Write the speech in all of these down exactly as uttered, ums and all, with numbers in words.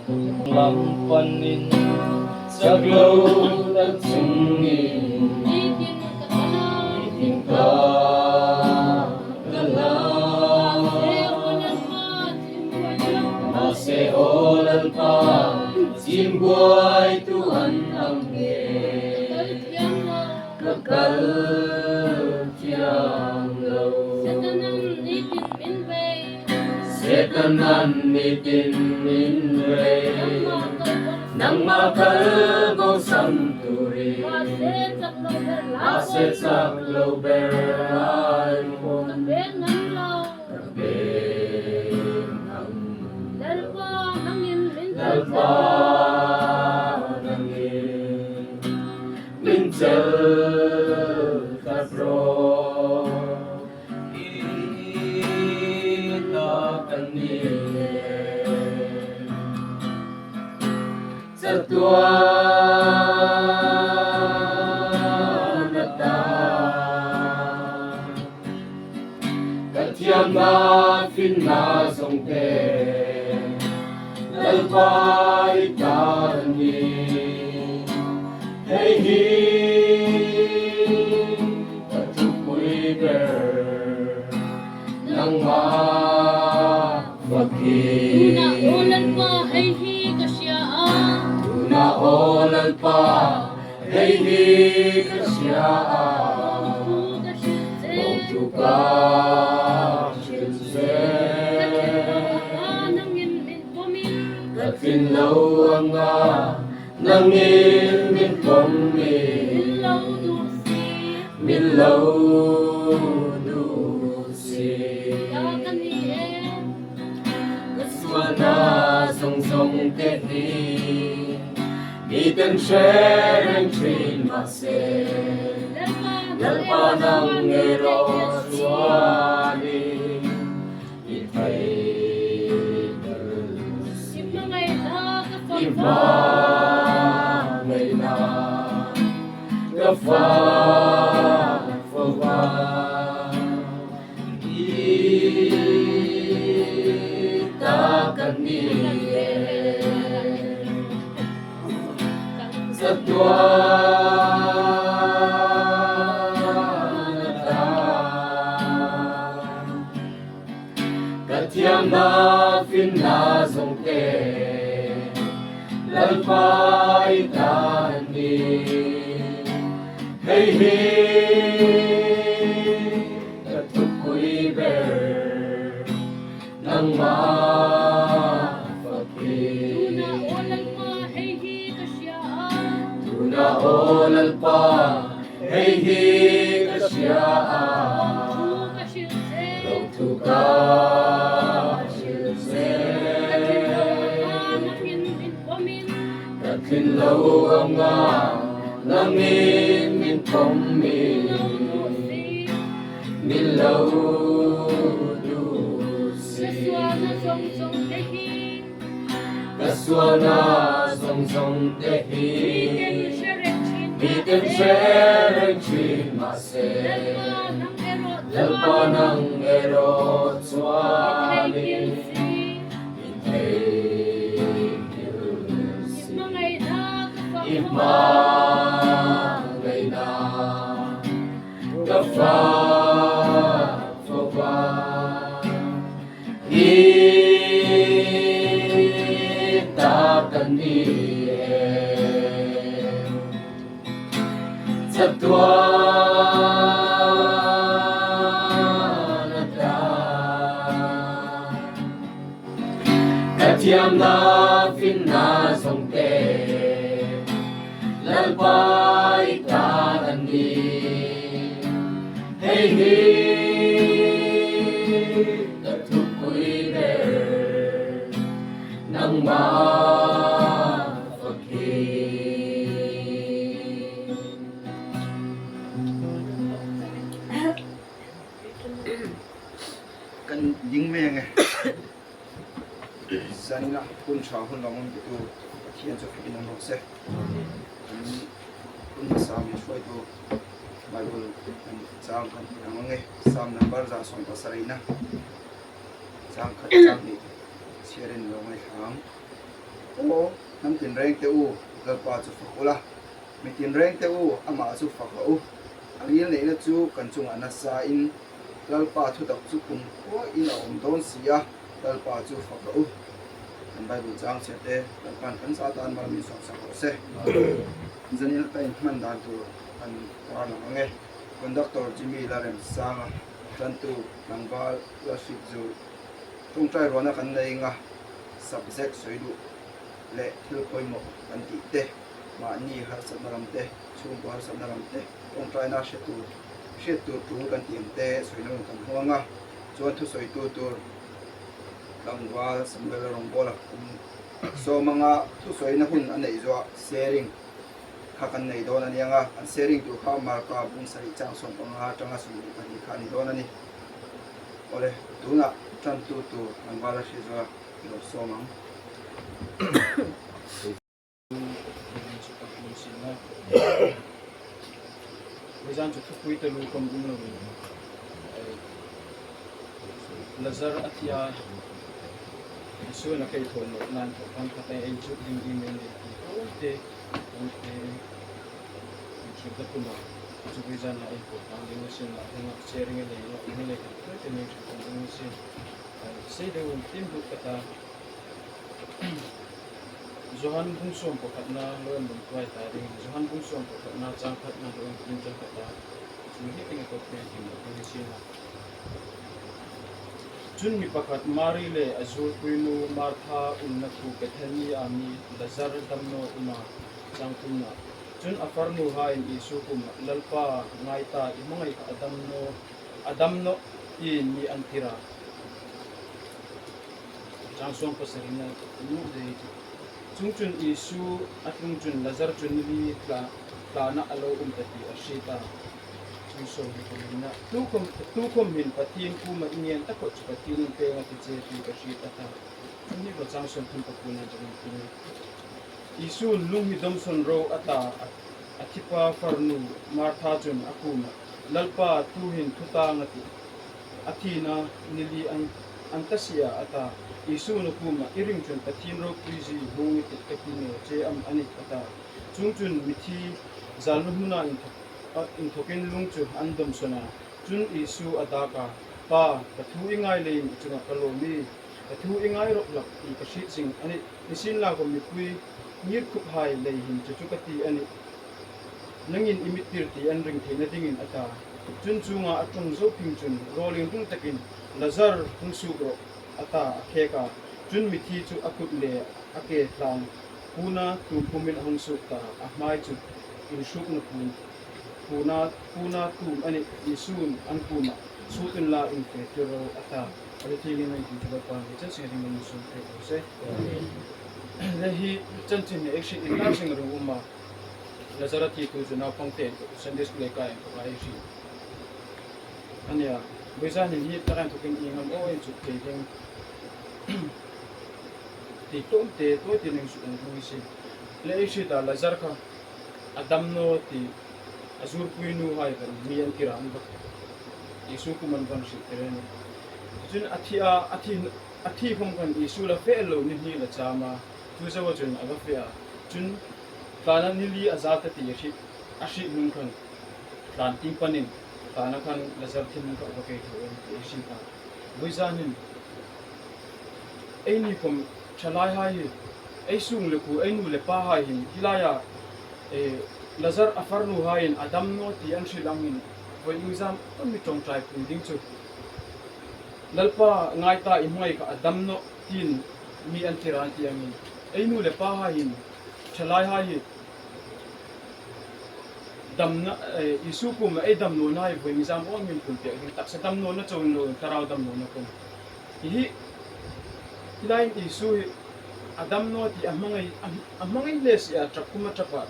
Lam panin sak lo tak chungin, nitin ka la. Mahse, aw Lalpa, chim buoi tu an ang e. Ka kal thiam lo. Setanan nitin min vei. Setanan nitin min vei. Nangma kal bo sam turin. Mahse, chak lo ber lai. Ka pek ngam lo. Ka pek ngam lo. Lalpa nangin min, Lalpa nangin min chel tak rawh. I ta kan ni le. Chatuan a ta. Ka thiamna finna zawngte Lalpa i ta ni. Hei hi ka thupui ber nangma fakin. Tuna aw Lalpa, hei hi ka hria a. Tuna aw Lalpa, hei hi ka hria a. Lawmthu ka hril che. Lawmthu ka hril che. Ka tlin lo anga nangin min pawmin. Ka tlin lo anga nangin min pawmin. Min lo duh si. Min lo duh si. Ta ka ni e. Ka sualna zawng zawngte hi miten hre reng ṭhin mahse, Lalpa nang erawh chuanin i thei ber si. I hmangaina ka fak fo a. I ta ka ni e. Chatuan a ta. Ka thiamna finna zawngte Lalpa i ta ni. Hei hi ka thupui ber nangma fakin. Tuna aw Lalpa, hei hi ka hria a. Tuna aw Lalpa, hei hi ka hria a. Lawmthu ka hril che. Lawmthu ka hril che. Ka tlin lo anga nangin min pawmin. Ka tlin lo anga nangin min pawmin. Min lo duh si. Min lo duh si. Ka sualna zawng zawngte hi. Ka sualna zawng zawngte hi miten hre reng ṭhin, miten hre reng ṭhin mahse, Lalpa nang erawh chuanin i thei hril si. I hmangaina ka fak fo a. I ta ka ni e. Chatuan a ta. Ka thiamna finna zawngte Lalpa i ta ni. Hei hi ka thupui ber nangma fakin. Kan ding meng e. Zanina hun ṭha hun lam hun pitu Pathian chu fik inang raw se. Hun hmasa min hruaitu Bible kan chang kan inang ang e. Sam number za sawm pasarina. Chang khat chang hni. Siarin lo ngai hang. Aw, hnam tinreng te u, Lalpa chu fak ula. Mi tinreng te u, ama chu fak ula. A ngilneina chu kan chungah nasa in, Lalpa thutak chu kumkhuoin a awm dawn si a, Lalpa chu fak ula. Kan Bible chang chhiar te, Lalpan kan zaa tan mal min sawm sak raw se. Zanina kan hman dan tur kan hmang ang e. Conductor Jimmy Lalremsanga, ṭantu Tlangval Lalhrietzuol. Ṭawngṭai ruolna kan nei ang a, subject sawi duh le thil poimaw kan tih te, mahni harsatna lam te, chhungkaw harsatna lam te, ṭawngṭaina hriet tur, hriet tur tul kan tih ang te sawi nawn kan hmu ang a. Chuan thusawitu tur Tlangval Samuel Rongbawla kan sawm ang a, thusawina hun a neih zawh a, sharing kha kan nei dawn a ni ang a, kan sharing tur kha Marka bung sarih chang sawm panga aṭanga sawmhnih pahnih kha a ni dawn a ni. Awle, tunah ṭantu tur Tlangval Lalhrietzuola kan sawm ang. Vawisun chu thupui taluo khawm um lovin, eh, Lazar a thi a, Isu a kei thaw nawna inthawk khan khat ei zuk ding ding mai ni ti te, te, hriet ka tum a, chu vawisun a ei thaw khan ding a sin la, hung a sharing a nei lo, hung a nei kan te te ni hriet kan ding a sin. Eh, sei deuh um tim duh ka ta. Johan bung sawm pakhatna lo en ding kuai ta ding. Johan bung sawm pakhatna chang khatna lo en ding chang khat a. Chu hi eng a kawp pen ding lo ding si na. Chun mi pakhat Mari le a zurpuinu Martha umna thu Bethania mi Lazar damnaw um a, chang thumna. Chun a farnuhaiin Isu kuomah, Lalpa, ngai ta, i hmangai kha a damnaw, a damnaw, tiin mi an tir a. Chang sawm pasarina, nu dei chu. Chungchun Isu a tlung chun Lazar chu ni li tla, tlana a lo um ta ti a hriet a. Chang sawm pakuomna. Tukhawm, tukhawm hin Pathien kuoma i ngen ta khawp chu Pathienin peng a ti che ti ka hriet a ta. Chun hi ka chang sawm thum pakuona chang thum. Isu'n lunghidawmsawn ro a ta, a, a thipa farnu Martha chun a kuomah, Lalpa, tuhin thu tang a tih. A thina ni li an, an ta si a, a ta. Isu'n a kuomah, i ring chun Pathien ropui zie hung i tih ka ti naw che am a nih, a ta. Chungchun mithi zalna hmuna inthawk, a, inthawkin lung chu an dawmsawn a. Chun Isu a dak a, Pa, ka thu i ngai leiin i chungah ka lawm e. Ka thu i ngai rawp hlak ti ka hriet zing a nih. Nisienlakhawm mipui ngirkhuphai lei hin chu chu ka ti a nih. Nangin i mittir ti an ring theina dingin, a ta. Chun chunga a ṭawng zo phing chun rawlin ṭung takin, Lazar, hung suok rawh, a ta, a khek a. Chun mithi chu a kut le a ke tlang puna tum pumin a hung suok ta, a hmai chu inhrukna pun, puna, puna tum a nih. Isu'n an kuomah, sut unla, infe tir ro, a ta. A le thilin a inti chu Lalpan mi chan sing ding min sum thei ko se. Le hi chanchin hi ei hriet inla sing ring um a. Lazar a thi thu chu naupang ten Sunday school ei kai ang kha ei hriet. A nia, vawisun hin hi taka inthawkin ieng am aw inchuk thei ding. Ti tlawm te, tawi tin inchuk ang ding si. Le ei hriet a Lazar kha a damnaw ti, a zurpuinuhai khan mi an tir a, an va, Isu kuomah an va hriet tir a nih. Chun a thi a, a thi, a thi khawm khan Isu la fe lo ni hni la cham a, chu zoa chun a va fe a. Chun tlana ni li a zal ta ti a hriet, a hriet hnung khan tlan tieng panin, tlana khan Lazar thi hnung kha a va kei tho em ti ei hriet a. Vawisun hin eini khawm ṭhalaihai hi, ei sung le kuo, ei nu le pahai hin hi laia, eh, Lazar a farnuhaiin a damnaw ti an hril angin, vawi iengzam khawm mi ṭawngṭaipui ding chu, Lalpa, ngai ta, i hmangai kha a damnaw tiin mi an tir a ti angin, ei nu le pahai hin ṭhalaihai hi damna, eh, Isu kuoma ei damnawna hi vawi iengzam aw min pun pek ding, taksa damnawna chauh ni loin thlarau damnawna khawm. Hi hi, hi laiin Isu hi a damnaw ti a hmangai, a, a hmangai hle si a, ṭap khawm a ṭap a.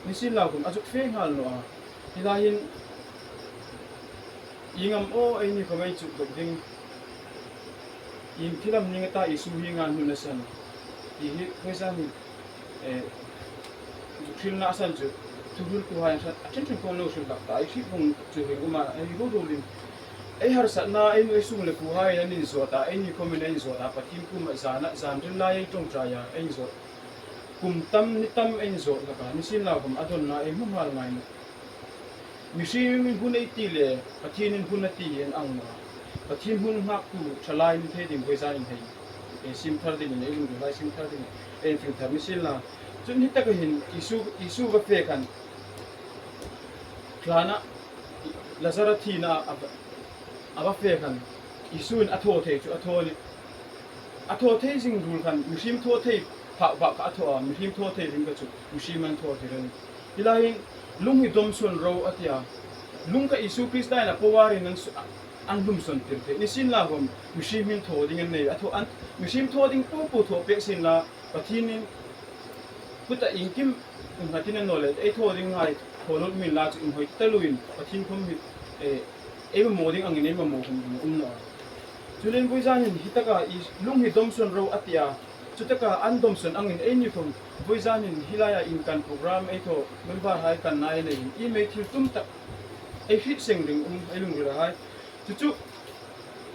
Nisienlakhawm a zuk fe nghal naw a. Hi laiin ieng am aw eini khawm ei chuk dawk ding. Ieng thil am ni ngei ta Isu hi ngai hnu a san. Ti hi vawisun hin, eh, hrilna a san chu, thuhriltuhai a ṭhen ṭhen khawm lo hril hlak ta, ei hriet vawng chu ring um a, ei ru ru lim. Ei harsatna, ei nu ei sung le kuohai an inzawt a, eini khawmin ei inzawt a, Pathien kuoma zana, zan ril lai ei ṭawngṭai a, ei inzawt. kum tam ni tam ei zawt hlak a, nisienlakhawm a dawnna ei hmu nghal ngai nawh. Mihriemhai hun ei ti le Pathienin hun a ti hi an ang naw a. Pathien hun nghaktu ṭhalai ni thei ding vawizanin hei ei siem thar dingin, ei lungril hai siem thar dingin ei infiel thar ni sienla. Chun hi taka hin Isu, Isu va fe khan, thlana, Lazara thina a, a va fe khan, Isuin a thaw thei chu a thaw a nih. A thaw thei zing ruol khan mihriem thaw thei phak bak kha a thaw a, mihriem thaw thei ring kha chu mihriem an thaw thei a nih. Hi lai hin, lung hi dawmsawn ro a ti a. Lung kha Isu Krista'n a power-in an su-, an hlumsawn tir thei. Nisienlakhawm mihriem hin thaw ding an nei. A thaw an, mihriem thaw ding po po thaw pek sienla, Pathienin kuta iengkim nghatin a naw le, ei thaw ding hai thaw lut min la chu inhawi ta luin, Pathien khawm hi, eh, ei mamaw ding angin ei mamaw khawm um naw a. Chuleiin vawizanin hi taka i lung hi dawmsawn ro a ti a. Chu taka an dawmsawn angin eini khawm vawizanin hi laia inkan program ei thaw, member hai kanna ei nei hin, ieng thil tum tak ei hriet seng ding um ei lungrila hai. Chu chu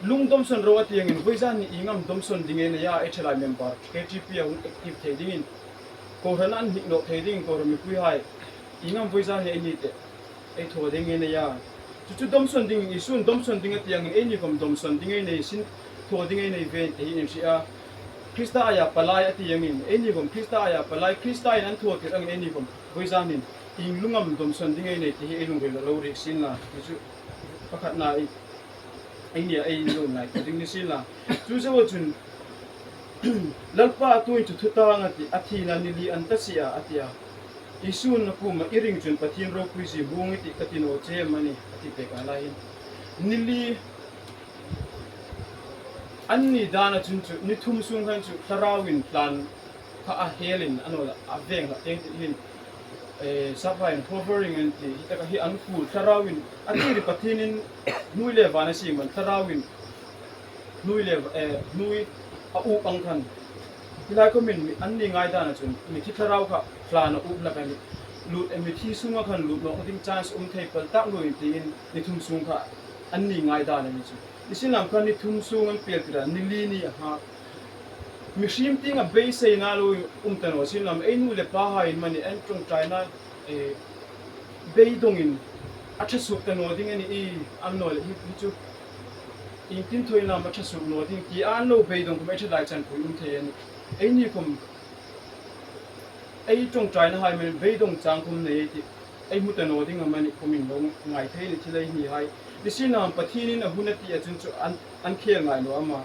lung dawmsawn ro a ti angin vawizanin ieng am dawmsawn ding ei nei a, ei ṭhalai member, K T P a hung active thei dingin, kohran an hnik nawk thei dingin, kohran mipui hai, ieng am vawizanin ei ni teh, ei thaw ding ei nei a. Chu chu dawmsawn dingin, Isu'n dawmsawn ding a ti angin eini khawm dawmsawn ding ei nei, sin thaw ding ei nei ve ti hi ei hriet a. Krista aia palai a ti angin, eini khawm Krista aia palai, Krista'n an thaw tir angin eini khawm vawizanin ieng lung am dawmsawn ding ei nei ti hi ei lungrila lo riek sienla. Chu chu pakhatna ei, ei nia ei lo ngaituo ding ni sienla. Chu zoa chun, Lalpa tuhin chu thutang a tih, a thina ni li an ta si a, a ti a. Isu'n a kuoma, i ring chun Pathien ropuizie hmang i tih ka ti naw che am a nih, a ti pek a lai hin. Ni li an ni dana chun chu, ni thum sung khan chu thlarauin tlan kha a helin, a naw leh a veng hlak teng ti hin, eh, sap haiin hovering an ti, hi taka hi an kul, thlarauin, a ti ri Pathienin hnuoi le van a siem an, thlarauin hnuoi le, eh, hnuoi a up ang khan. Hi lai khawmin mi, an ni ngai dana chun, mithi thlarau kha tlan a up hlak a nih. Lut, eh, mithi sunga khan lut nawk ding chance um thei pal tak lo in tiin, ni thum sung kha an ni ngai dan a ni chu. Nisienlakhawm khan ni thum sung an pel tir a, ni li ni a nghak. Mihriem tienga beiseina lo um ta naw sienla, ei nu le pa hai amanih an ṭawngṭaina, eh, beidongin a ṭha suok ta naw ding a nih, i, a naw leh hi, hi chu iengtin thaw inla a ṭha suok naw ding ti an lo beidong khawm ei ṭhalai chanpui um thei a nih. Eini khawm ei ṭawngṭaina hai amanih beidong chang khawm nei ei tih, ei hmu ta naw ding amanih khawm in lo ngai thei a nih, thil ei hni hai. Nisienlakhawm Pathienin a hun a ti a chun chu an, an khel ngai naw am a.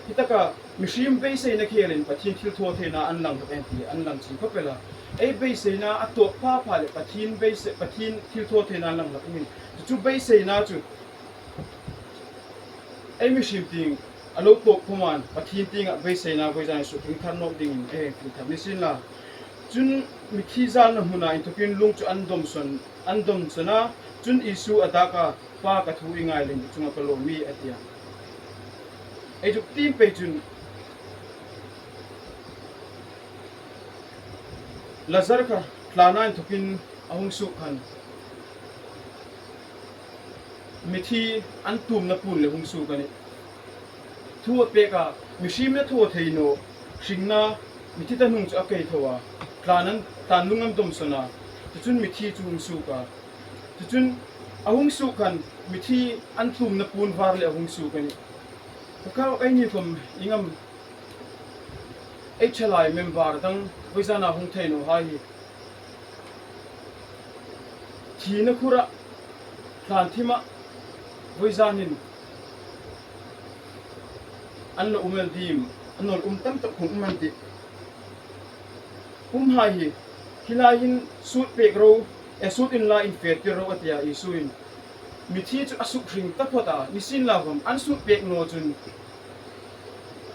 Hi taka mihriem beiseina khelin Pathien thilthawtheina an lang hlak em ti, an lang ching khawp el a. Ei beiseina a tawp pha pha leh Pathien beise-, Pathien thilthawtheina an lang hlak dingin. Chu chu beiseina chu ei mihriem tieng a lo tawp khawmin Pathien tienga beiseina vawizanin suk ding thar nawk dingin ei hang thar ni sienla. Chun mithi zalna hmuna inthokin lung chu an dawmsawn, an dawmsawn a, chun Isu a dak a, Pa, ka thu i ngai leh i chunga ka lawm ie, a ti a. Ei zuk tiem pei chun Lazar kha thlana inthokin a hung suok khan mithi an tumna puon le hung suok a nih. Thu a pek a, mihriem an thaw thei naw, hringna, mithi ta hnung chu a kei tho a, tlan an, tlan lung an dawmsawn a, chu chun mithi chu hung suok a. Chu chun a hung suok khan mithi an tumna puon var le a hung suok a nih. Ka kha eini khawm ieng am ei ṭhalai member dang vawizana hung thei naw hai hi thina khura, thlân thima vawizanin an lo um el dim, an lo um tam tak khawm um an tih. Umhai hi, hi lai hin suot pek ro, e, suot inla infe tir ro a ti a, Isuin. Mithi chu a suk hring taphawt a, nisienlakhawm an suot pek naw chun,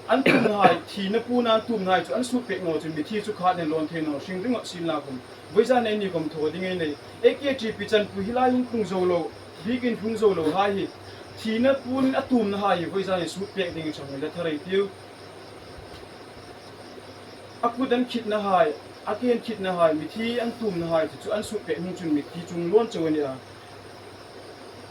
an tumnahai, thina puon an tumnahai chu an suot pek naw chun mithi chu khat nen lawn thei naw, hring ringawt sienlakhawm. Vawizan eini khawm thaw ding ei nei. Ei ke ṭhipi chanpui hi lai hin tlung zo lo, biekin tlung zo lo hai hi, thina puon a tumnahai hi vawizan suot pek ding chang la thar ei tiu. A kut an khitnahai, a ke an khitnahai, mithi an tumnahai chu chu an suot pek hnung chun mithi chu lawn chau a ni a.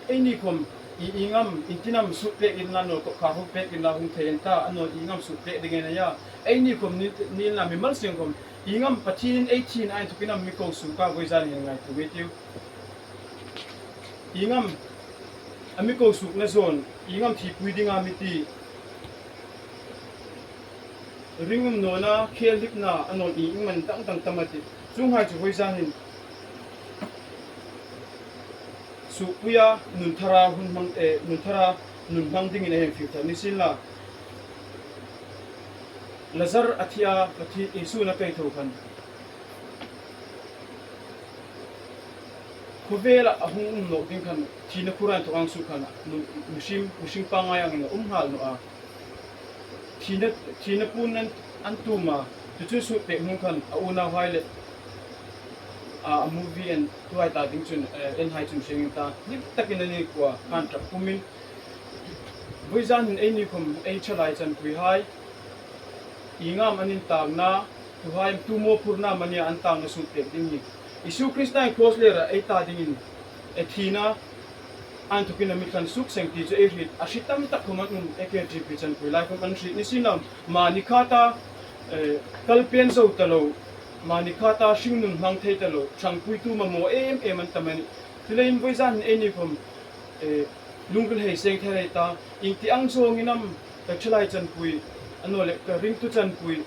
Eini khawm i, ieng am, iengtin am sut pek inla naw, ko kha ho pek inla hung thei an ta, a naw ieng am sut pek ding a nih a. Eini khom ni, ni la mimal seng khom, ieng am Pathienin ei thina inthokin am mi ko suok a, voizan hin ngaituo ngei ei tiu. Ieng am a mi ko suokna zawng, ieng am thipui ding am i ti. Ringum nawna, khel hlipna, a naw ieng ieng man dang dang tam a tih. Chuonghai chu voizan hin suokpuia nun thara hun hmang, eh, nun thara nun hmang dingin ei hang fiel thar ni sien la. Lazar a thi a, Pathien Isu a kaitho khan khawvela a hung um nawk ding khan, thina khur inthoka suok khan, nu, mihring, mihring pangngai angin a um nghal naw a. Thina, thina puon an, an tuom a, chu chu sut pek hnung khan a unaphai le, a, a movie en, tuai ta ding chun, eh, en hai chun seng ta, ni takin a ni kua, kan ṭap pumin. Voizan hin eini khom, ei thalai chanpuihai, ieng am an intakna, tuhai tu mawphurna mani an takna sut pek ding hi. Isu Krista cross lera ei ta dingin, ei thina inthokin a mi thlan suok seng ti chu ei hriet, a hriet tam tak khom an um, A K T P chanpui lai khom an hriet ni sien la, mani khata, eh, kal pen zo ta lo, mani khata hringnun hmang thei ta lo, ṭhangpuitu mamaw em em an tam a nih. Chuleiin voizan hin eini khom, eh, lungril hei seng thei ta, ieng ti ang zawngin am, ka thalai chanpui, a naw le ka ringtu chanpui,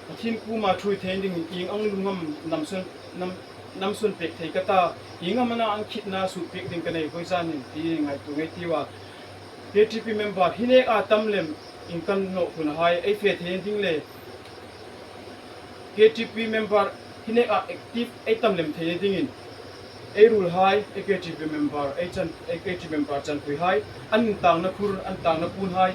Pathien kuoma ṭhuoi thei ding ieng ang lung am nam sawn, nam, nam sawn pek thei ka ta, ieng am a na ang khitna sut pek ding ka nei voizan hin ti ngaituo ngei ei tiu a. K T P member hi neka tam lem in kan nawk hunahai ei fe thei ding le, K T P member hi neka active ei tam lem thei dingin, ei ruolhai, ei K T P member, ei chan, ei K T P member chanpuihai, an intakna khur, an takna puonhai,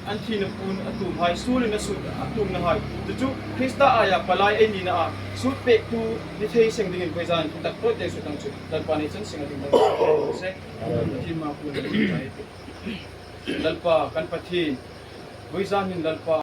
an thina puon a tuomhai, suolin a sut a tuomnahai, chu chu Krista aia palai ei nina a, sut pektu ni thei seng dingin voizan hin tak tawite sut ang chu, Lalpan ei chan seng a ding dang se. Pathien ma puon Lalpa, kan Pathien, voizan hin Lalpa